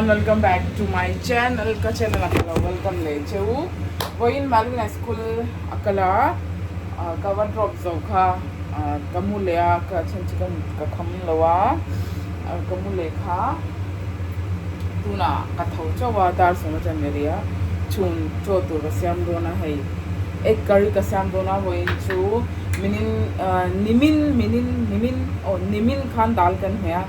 everyone, welcome back to my channel. Ka channel ah ka lo welcome leh che u. Vawiin Malina school a kal a, ka va drop zo kha ka mu leh a, ka chhan chu ka kham lo a, ka mu leh kha tunah ka tho chauh a, dar sawm atang a ri a, chhun chaw tur ka siam dawn a hei egg curry ka siam dawn a, vawiin chu minin nimin minin nimin aw nimin khan dal kan hmeh a.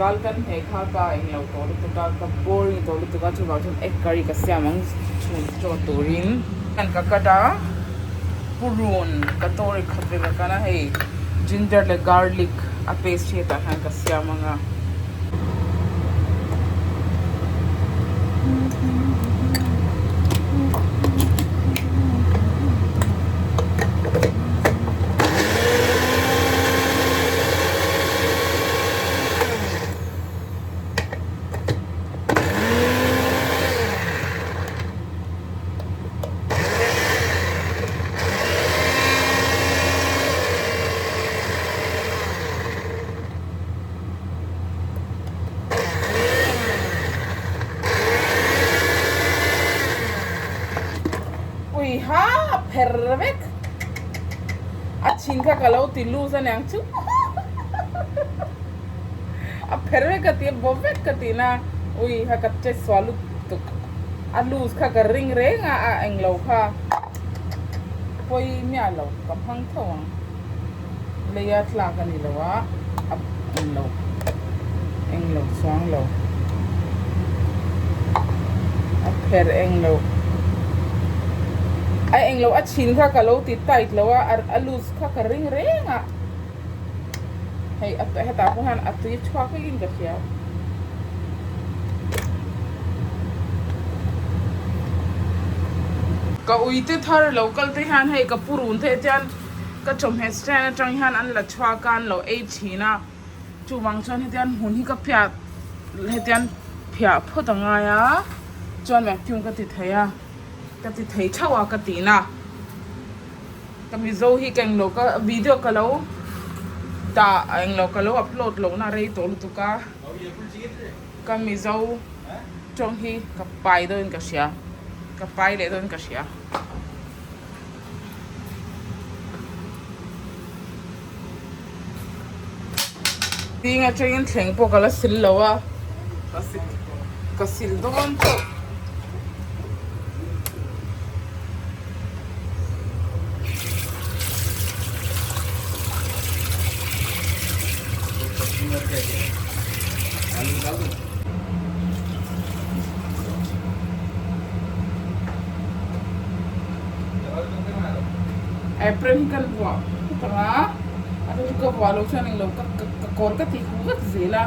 Dal kan hmeh kha ka englo tawh lutuk a, ka boring tawh lutuk a, chuvang chuan egg curry ka siam ang chhun chaw turin. Ka cut a, purun ka tawri khat ve ka kan a, hei ginger leh garlic a paste hi hetah hian ka siam ang a. Ui ha pher vek a chhin kha ka lo ti loose aniang chu. A pher vek ka ti a bo vek ka ti na ui ha ka che sual lutuk a loose kha ka ring reng a a englo kha pawi miah lo ka hmang tho ang leia tlak a ni lo a a englo englo chuang lo a pher englo a englo a chhin kha ka lo ti tight lo a a loose kha ka ring reng a. Hei a hetah pawh hian a tui chhuak vekin ka hria. Ka uite thar lo kal te hian hei ka purun te chuan ka chawhmeh stand atang hian an la chhuak a an lo ei thin a chuvang chuan hetian hmun hi ka phiah hetian phiah phawt a ngai a chuan vacuum ka ti thei a ka ti thei theuh a ka tihna. Ka Mizo hi ka englo ka video ka lo dah englo ka lo upload loh na rei tawh lutuk a ka Mizo tawng hi ka pai dawn ka hria ka pai leh dawn ka hria. Ding atangin thleng pawh ka la sil lo a ka sil dawn chauh. Apron hi kan vuah phawt ang a, a chu ka vuah loh chuan englo ka ka kawr ka ti huh vek zel a.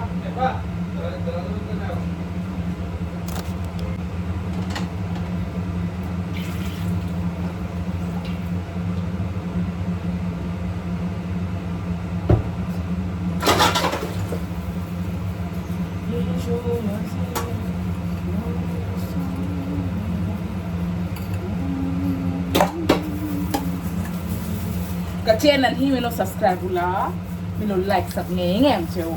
Ka channel hi min lo subscribe ula min lo like sak ngei ngei ang che u.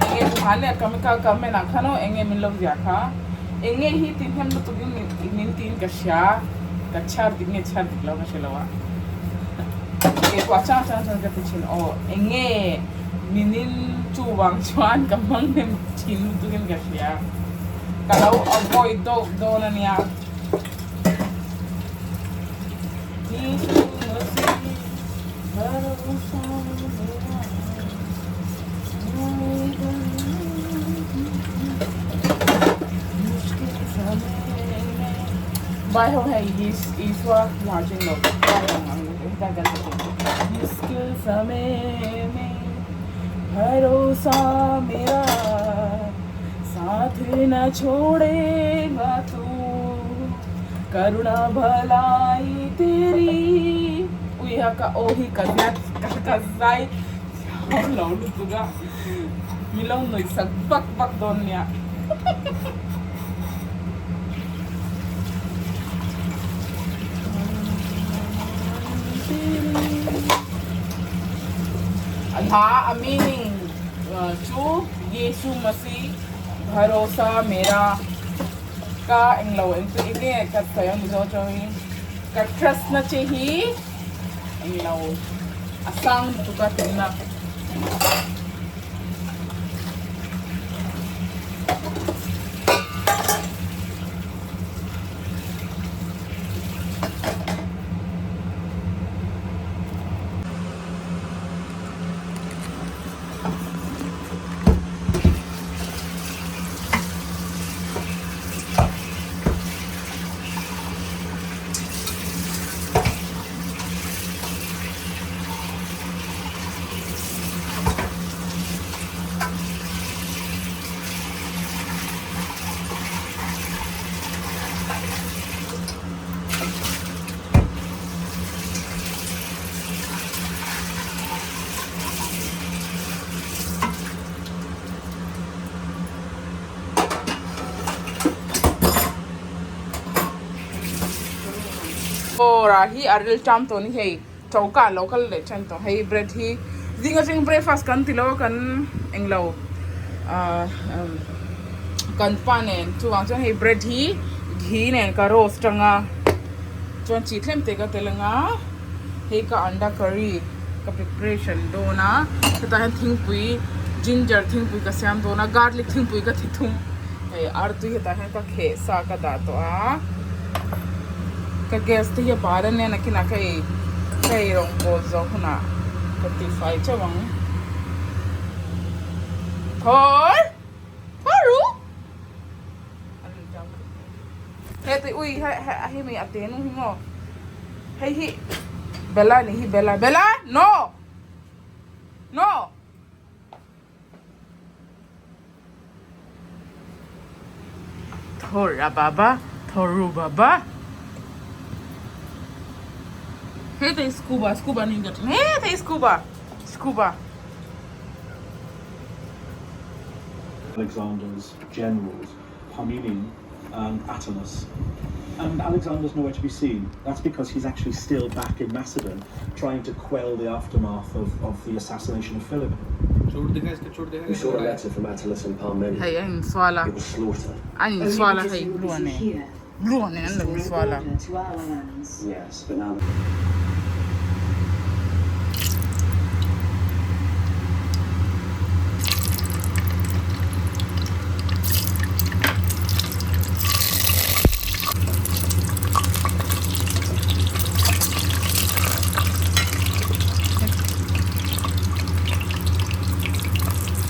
Enge duhah leh ka ka comment ah khan aw enge min lo ziah kha enge hi ti hnem lutuk in min tiin ka hria ka chhiar dik nge chhiar dik lo ka hre lo a enge pawh a chang chang chuan ka ti thin aw enge minin chu vang chuan ka hmang hnem thin lutuk in ka hria ka lo avoid deuh dawn ania. Vai ho hei Isua margin lo vai ang ang heta kan hmu thei Mushkil samay mein bharosa mera Saath na chhodega tu Karuna bhalai teri Ui ha ka aw hi ka ziat ka ka zai thiam lo lutuk a mi lo nuih sak vak vak dawn nia. A hla a meaning chu. Yesu Masih Bharosa Mera ka englo eng chu enge ka sawi ang Mizo atangin ka trust na che hi englo a sang lutuk a tihna. Aw hi a ril ṭam tawh a ni hei choka a lo kal leh ṭhen tawh hei bread hi zing atang breakfast kan ti lo a kan englo ahh kan pa nen chuvang chuan hei bread hi ghee nen ka roast anga chuan chi tlem te ka tel anga hei ka anda curry ka preparation dawn a hetah hian thingpui ginger thingpui ka siam dawn a garlic thingpui ka ti thung hei artui hetah hian ka kheh sa ka dah tawh a ka gas te hi a bal ania nakinah ka ei ka ei rawng bawl zawh hunah ka tifai teuh ang Thor Thoru Heti ui hei mi a te nu hi maw hei hi Bella ni hi Bella Bella no no Thora baba Thoru baba heti scuba scuba ni ka heti scuba scuba Alexander's generals Parmenion and Attalus. And Alexander's nowhere to be seen. That's because he's actually still back in Macedon trying to quell the aftermath of, of the assassination of Philip. We saw a letter from Attalus and Parmenion. Hei a insual a It was slaughter. a insual a hei blue a nen blue a nen an lo insual a. Yes, but now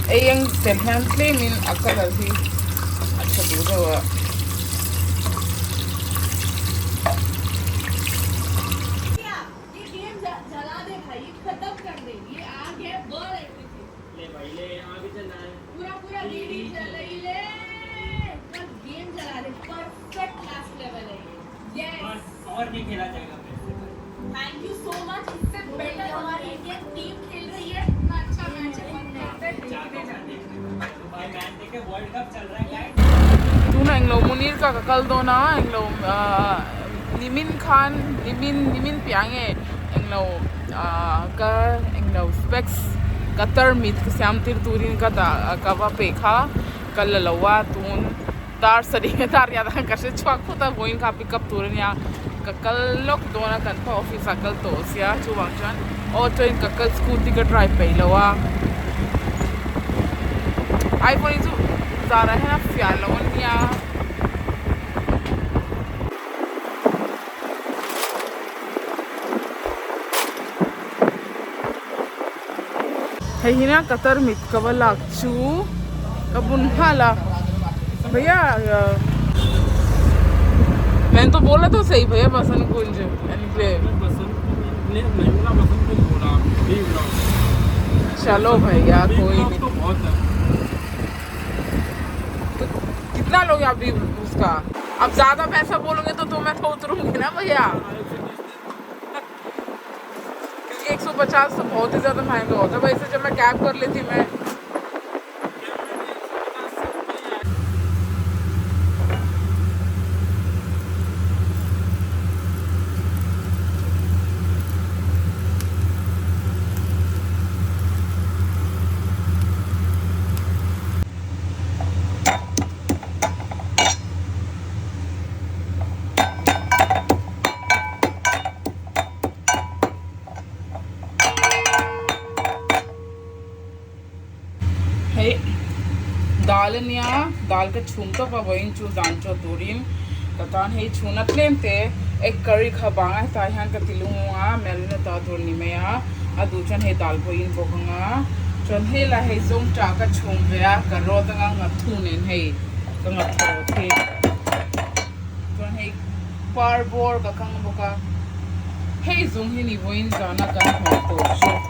Ei ang tel hian tlemin a colour hi a tha duh deuh a. Tuna englo Munir ka ka kal dawn a englo ahh nimin khan nimin nimin piah nge englo ahh ka englo specs ka tarmit ka siam tir turin ka dah ka va peh kha ka la lo a tun dar sarih nge dar riat ang ka hre chhuak phawt a vawiin kha pick up tur ania ka kal lawk dawn a kan pa office ah kal tawh sia chuvang chuan auto in ka kal scooty ka drive peih lo a iphone hi chu zanah hian a fiah lo ania. Hei hi nia ka tarmit ka va lak chu ka bun nghal a bhaiya main to bola to sahi bhaiya Basant Kunj enclave chalo bhaiya koi nahi kitna loge abhi uska ab zyada paisa bolonge to main to utrungi na bhaiya क्योंकि 150 तो बहुत ही ज़्यादा महंगा होता है। वैसे जब मैं कैब कर लेती मैं Dal ania dal ka chhum tawp a vawiin chu zan chaw turin ka tan hei chhuna tlem te egg curry kha bang a hetah hian ka ti lung a Melina ta tur ni mai a a duh chuan hei dal pawh in bawk ang a chuan hei lah hei zawngṭah ka chhum ve a ka rawt anga nghathu nen hei ka nghathu rawt hi chuan hei par bawr ka kang bawk a hei zung hi ni vawiin zana kan hmuh tur chu.